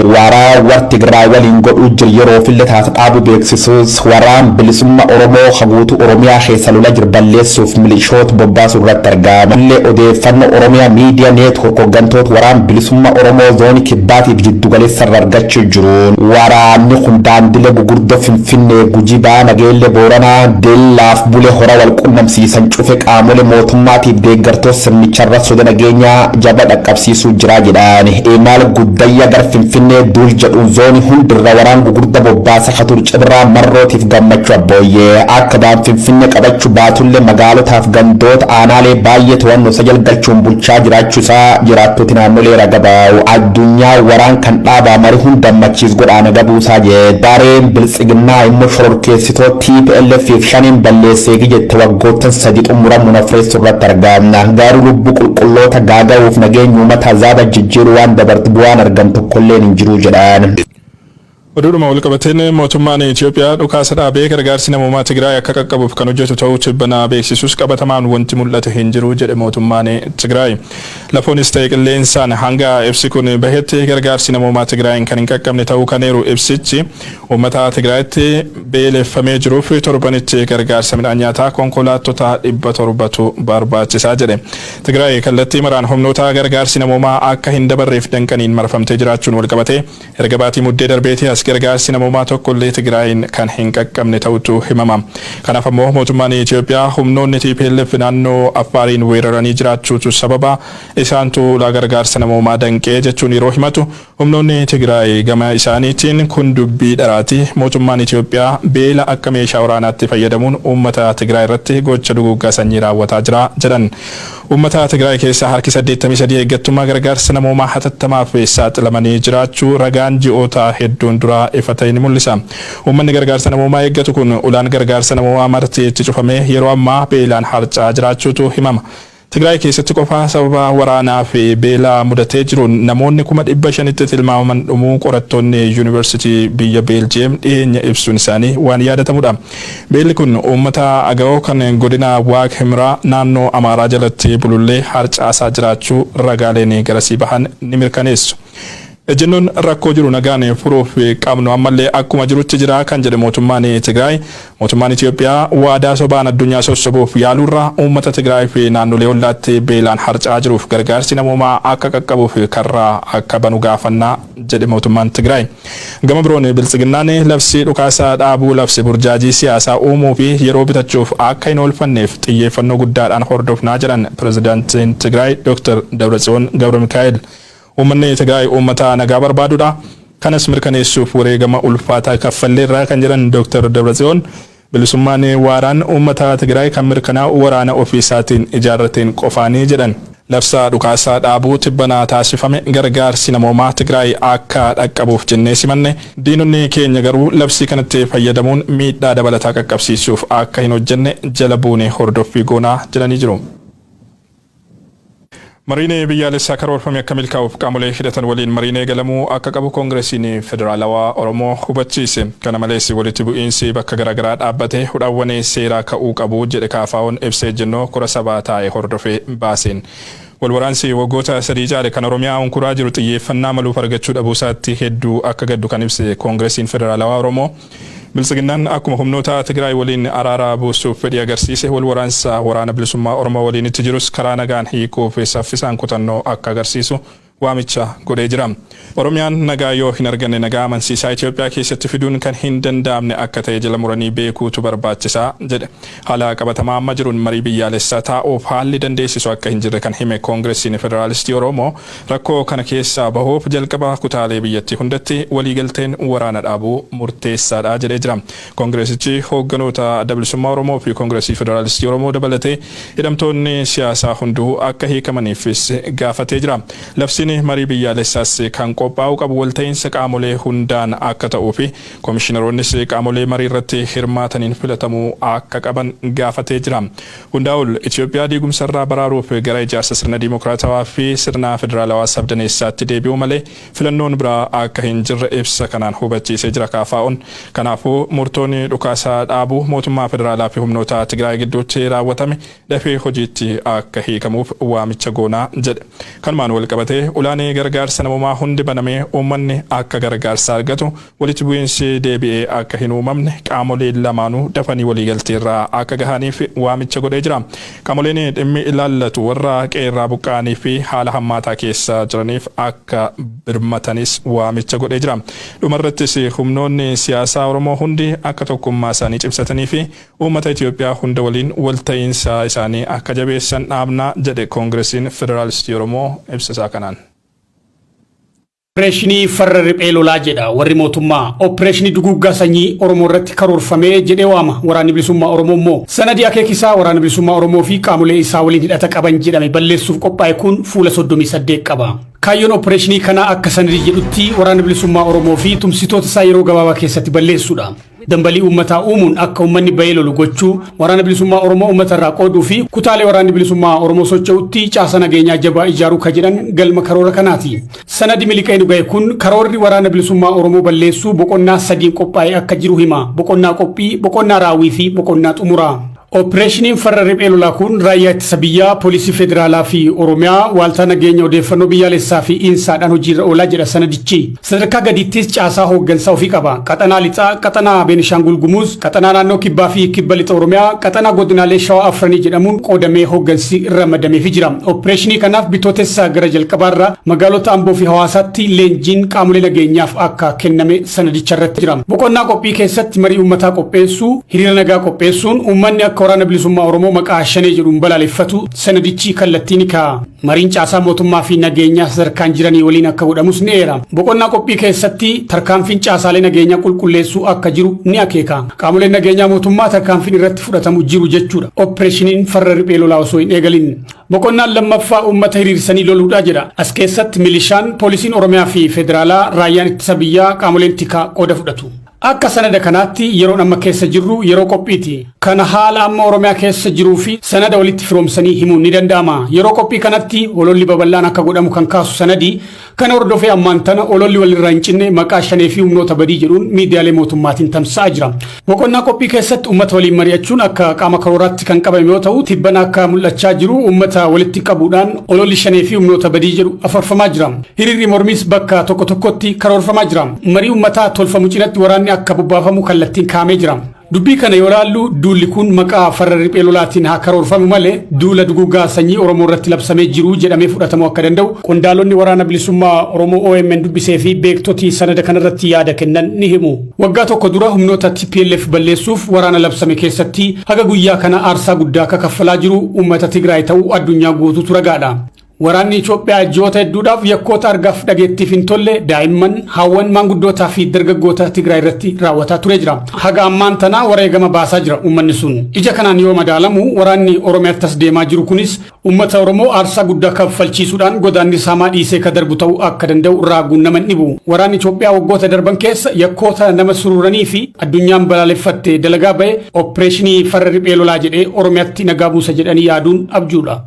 Waraan war Tigraay waliin godhuu jiru yeroofillee taate dhaabu beeksisuus, waraan bilisummaa Oromoo ka guutuu Oromiyaa keessa lola jiru balleessuuf milishoota bobbaasuu irratti argama. Illee odeeffannoo Oromiyaa Miidiyaa Neetwoork hooggantoota waraan bilisummaa Oromoo zoonii kibbaatiif jiddugaleessa irra argachuu jiruun, waraanni kun daandilee gugurdoo Finfinnee, Gujii Ba'aa, Nageellee Booranaa, Deellaaf Bulee Hora wal qunnamsiisan cufe qaamolee mootummaatiif deeggartoota sirnicharra soda nageenyaa jaba dhaqqabsiisuu jira jedhan. Imaal guddayya gar Finfinnee duul jedhuun zoonii hundirra waraan gugurda bobbaasa katur Cibraa Marrootiif Gammachuu Abbooyyee akka baan Finfinnee qabachuu baatullee magaalotaaf gandoota aanaalee baay'ee to'annoo isa jalgalchuun bulchaa jiraachuu isaa jiraattoti naannolee raga baa'u. Addunyaa waraan kan dhaabaa marii hundammachiis godhaa naga buusaa jee. Gareen biltsiginnaa immoo shororkeessitoo TPLF fi shaniin balleesseegi jette waggoottan 3 xumuramuun afreessuu irratti argamna. Garuu lubbuu qulqulloota gaaga'uuf nageenya uummata azaaba jijjiiruu waan dabartu bu'aan argamu tokkolleen hin jiru jedhan. Oduudhuma walqabateen, mootummaan Itoophiyaa dhukaasa dhaabee gargaarsi namoomaa Tigraay akka qaqqabuuf kan hojjetu ta'uu tibbana beeksisus, qabatamaan wanti mul'ate hin jiru jedhe mootummaan Tigraay. Lafoonis ta'e qilleensaan hanga ibsi kun bahetti gargaarsi namoomaa Tigraayin kan hin qaqqabne ta'uu kaneeru ibsichi, uummata Tigraayitti beeleffamee jiruuf torbanitti gargaarsa midhaan nyaataa konkolaattota 700tu barbaachisaa jedhe. Tigraay kallattii maraan humnoota gargaarsi namoomaa akka hin dabarreef danqaniin marfamtee jiraachuun walqabatee, erga baatii Muddee darbeetii as gargaarsi namoomaa tokkollee Tigraayin kan hin qaqqabne ta'utu himama. Kanaaf ammoo mootummaan Itoophiyaa humnoonni TPLF naannoo Affaariin weeraranii jiraachuutu sababa, isaantu ulaa gargaarsa namoomaa danqee jechuun yeroo himatu, humnoonni Tigraay gama isaaniitiin kun dubbii dharaati, mootummaan Itoophiyaa beela akka meeshaa waraanaatti fayyadamuun uummata Tigraay irratti gocha duguuggaa sanyii raawwataa jira jedhan. Uummata Tigraay keessaa harki 83 eeggattummaa gargaarsa namoomaa hatattamaaf saaxilamanii jiraachuu ragaan ji'oota hedduun dura ifa ta'e ni mul'isa. Uummanni gargaarsa namoomaa eeggatu kun ulaan gargaarsa namoomaa marti itti cufamee yeroo ammaa beelaan harca'aa jiraachuutu himama. Tigraay keessatti qofa sababa waraanaa fi beela mudatee jiruun namoonni 500,000tti tilmaamaman dhumuu qorattoonni Yuunivarsiitii biyya Beeljiyeem dhiyeenya ibsuun isaanii waan yaadatamudha. Beelli kun uummata Agawoo kan godina Waag Himraa naannoo Amaaraa jalatti bulullee harcaasaa jiraachuu ragaaleen garasii bahan ni mirkaneessu. Ejjennoon rakkoo jiru nagaan furuuf qabnu ammallee akkuma jirutti jira kan jedhe mootummaan Tigraay, mootummaan Itoophiyaa waadaa sobaan addunyaa sossobuuf yaaluurra uummata Tigraay fi naannolee ollaatti beelaan harca'aa jiruuf gargaarsi namoomaa akka qaqqabuuf karraa akka banu gaafannaa jedhe mootummaan Tigraay. Gama biroon biltsiginnaan labsii dhukaasa dhaabuu labse burjaajii siyaasaa uumuu fi yeroo bitachuuf akka hin oolfanneef xiyyeeffannoo guddaadhaan hordofnaa jedhan pirezidaantiin Tigraay Dr. Dabratsiyoon Gabra Mikaa'el. Uummanni Tigraay uummata nagaa barbaadudha. Kanas mirkaneessuuf wareegama ulfaataa kaffalleerra kan jedhan Dr. Dabratsiyoon, bilisummaan waaraan uummata Tigraay kan mirkanaa'u waraana ofii isaatiin ijaarrateen qofaanii jedhan. Labsa dhukaasa dhaabuu tibbana taasifame gargaarsi namoomaa Tigraay akka dhaqqabuuf jennee simanne, diinonni keenya garuu labsii kanatti fayyadamuun miidhaa dabalataa qaqqabsiisuuf akka hin hojjenne jala buunee hordoffii goonaa jedhanii jiru. Mariin biyyaalessaa karoorfame akka milkaa'uuf qaamolee hidhatan waliin mariin eegalamuu akka qabu Koongiresiin Federaalawaa Oromoo hubachiise. Kana malees walitti bu'iinsi bakka garaagaraa dhaabbatee hudhaawwan seeraa ka'uu qabu jedhe KFO'n ibsa ejjennoo kora sabaa taa'e hordofee baaseen. Walwaraansi waggoota 3 caale kan Oromiyaa unkuraa jiru xiyyeeffannaa maluuf argachuu dhabuusaatti hedduu akka gaddu kan ibse Koongiresiin Federaalawaa Oromoo, Biltsiginnaan akkuma humnoota Tigraay waliin araara buusuuf fedhii agarsiise, wal waraansa Waraana Bilisummaa Oromoo waliin itti jirus karaa nagaan hiikuuf saffisaan kutannoo akka agarsiisu waamicha godhee jira. Oromiyaan nagaa yoo hin arganne nagaa amansiisaa Itoophiyaa keessatti fiduun kan hin danda'amne akka ta'e jala muranii beekuutu barbaachisaa jedhe. Haala qabatamaa amma jiruun marii biyyaalessaa taa'uuf haalli dandeessisu akka hin jirre kan hime Koongiresiin Federaalistii Oromoo, rakkoo kana keessaa bahuuf jalqaba kutaalee biyyattii hundatti waliigalteen waraana dhaabuu murteessaadha jedhee jira. Koongiresichi hoogganoota Adda Bilisummaa Oromoo fi Koongiresii Federaalistii Oromoo dabalatee hidhamtoonni siyaasaa hunduu akka hiikamaniifis gaafatee jira. Labsiin marii biyyaalessaas kan qophaa'uu qabu walta'iinsa qaamolee hundaan akka ta'uu fi komishinaroonnis qaamolee marii irratti hirmaataniin filatamuu akka qaban gaafatee jira. Hundaa ol Itoophiyaa diigumsarraa baraaruuf gara ijaarsa sirna diimokiraatawaa fi sirna federaalawaa sabdaneessaatti deebi'uu malee filannoon biraa akka hin jirre ibsa kanaan hubachiisee jira KFO'n. Kanaafuu murtoon dhukaasa dhaabuu mootummaa federaalaa fi humnoota Tigraay gidduutti raawwatame dafee hojiitti akka hiikamuuf waamicha goonaa jedhe. Kanumaan wal qabatee Ulaan gargaarsa namoomaa hundi banamee uummanni akka gargaarsa argatu, walitti bu'iinsi deebi'ee akka hin uumamne, qaamoleen lamaanuu dafanii waliigalteerraa akka gahaniif waamicha godhee jira. Qaamoleen dhimmi ilaallatu warra qe'eerraa buqqa'anii fi haala hammaataa keessa jiraniif akka birmatanis waamicha godhee jira. Dhumarrattis humnoonni siyaasaa Oromoo hundi akka tokkummaa isaanii cimsatanii fi uummata Itoophiyaa hunda waliin walta'iinsa isaanii akka jabeessan dhaamna jedhe Koongiresiin Federaalistii Oromoo ibsa isaa kanaan. Opereeshinii farra riphee lolaa jedha warri mootummaa. Opereeshinii duguuggaa sanyii Oromoo irratti karoorfamee jedhee waama Waraanni Bilisummaa Oromoo immoo. Sanadii akeekisaa Waraana Bilisummaa Oromoo fi qaamolee isaa waliin hidhata qaban jedhame balleessuuf qophaa'e kun fuula 38 qaba. Kaayyoon opereeshinii kanaa akka sanadii jedhutti Waraana Bilisummaa Oromoo fi tumsitoota isaa yeroo gabaabaa keessatti balleessuudha. Dambalii uummataa uumuun akka uummanni bahee lolu gochuu, Waraana Bilisummaa Oromoo uummata irraa qooduu fi kutaalee Waraanni Bilisummaa Oromoo socho'utti caasa nageenyaa jabaa ijaaruu ka jedhan galma karoora kanaati. Sanadi miliqee nu ga'e kun karoorri Waraana Bilisummaa Oromoo balleessuu boqonnaa sadiin qophaa'ee akka jiru hima. Boqonnaa qophii, boqonnaa raawwii fi boqonnaa xumuraa. Opereeshiniin farra riphee lolaa kun raayyaa ittisa biyyaa, poolisii federaalaa fi Oromiyaa, waaltaa nageenya odeeffannoo biyyaalessaa fi insaadhaan hojiirra oolaa jedha sanadichi. Sadarkaa gadiittis caasaa hooggansaa ofii qaba. Qaxanaa lixaa, qaxanaa Beenishaangul Gumuz, qaxanaa naannoo kibbaa fi kibba lixa Oromiyaa, qaxanaa godinaalee Shawaa afranii jedhamuun qoodamee hooggansi ramadameefii jira. Opereeshinii kanaaf Bitootessa gara jalqabaarra magaalota Amboo fi Hawaasaatti leenjiin qaamolee nageenyaaf akka kenname sanadicha irratti jira. Boqonnaa qophii keessatti marii uummataa qopheessuu, hiriira nagaa qopheessuun uummanni akka Waraana Bilisummaa Oromoo maqaa Shanee jedhuun balaaleffatu sanadichi kallattii ni kaa'a. Mariin caasaa mootummaa fi nageenyaa sadarkaan jiranii waliin akka godhamus ni eera. Boqonnaa qophii keessatti tarkaanfiin caasaalee nageenyaa qulqulleessuu akka jiru ni akeeka. Qaamoleen nageenyaa mootummaa tarkaanfiin irratti fudhatamu jiru jechuudha. Opereeshiniin farra riphee lolaa osoo hin eegalin. Boqonnaan lammaffaa uummata hiriirsanii loluudha jedha. As keessatti milishaan, poolisiin Oromiyaa fi federaalaa, raayyaan ittisa biyyaa, qaamoleen tikaa qooda fudhatu. Akka sanada kanaatti yeroon amma keessa jirru yeroo qophiiti. Kana haala amma Oromiyaa keessa jiruu fi sanada walitti firoomsanii himuun ni danda'ama. Yeroo qophii kanatti ololli babal'aan akka godhamu kan kaasu sanadi, kana hordofee ammaan tana ololli walirraa hin cinne maqaa Shanee fi humnoota badii jedhuun miidiyaalee mootummaatiin tamsa'aa jira. Boqonnaa qophii keessatti uummata waliin mari'achuun akka qaama karooraatti kan qabame yoo ta'u, tibbana akka mul'achaa jiru uummata walitti qabuudhaan ololli Shanee fi humnoota badii jedhu afarfamaa jira. Hiriirri mormiis bakka tokko tokkotti karoorfamaa jira. Marii uummataa tolfamu cinatti waraanni akka bobbaafamu kallattiin kaa'amee jira. Dubbii kana yoo ilaallu duulli kun maqaa farra riphee lolaatiin haa karoorfamu malee duula duguuggaa sanyii Oromoo irratti labsamee jiru jedhamee fudhatamuu akka danda'u qondaalonni Waraana Bilisummaa Oromoo OMN dubbisee fi beektoti sanada kanarratti yaada kennan ni himu. Waggaa tokko dura humnoota TPLF balleessuuf waraana labsame keessatti haga guyyaa kana aarsaa guddaa akka kaffalaa jiru uummata Tigraay ta'uu addunyaa guutuutu ragaadha. Waraanni Itoophiyaa ji'oota hedduudhaaf yakkoota argaaf dhageettiif hin tolle daa'imman, haawwan, maanguddootaa fi dargaggoota Tigraay irratti raawwataa turee jira. Haga ammaan tanaa wareegama baasaa jira uummanni sun. Ija kanaan yoo madaalamu waraanni Oromiyaatti as deemaa jiru kunis uummata Oromoo aarsaa guddaa kaffalchiisuudhaan godaannisa hamaa dhiisee ka darbu ta'uu akka danda'u raaguun nama hin dhibu. Waraanni Itoophiyaa waggoota darban keessa yakkoota nama sururanii fi addunyaan balaaleffatte dalagaa ba'e opereeshinii farra riphee lolaa jedhee Oromiyaatti nagaa buusa jedhanii yaaduun abjuudha.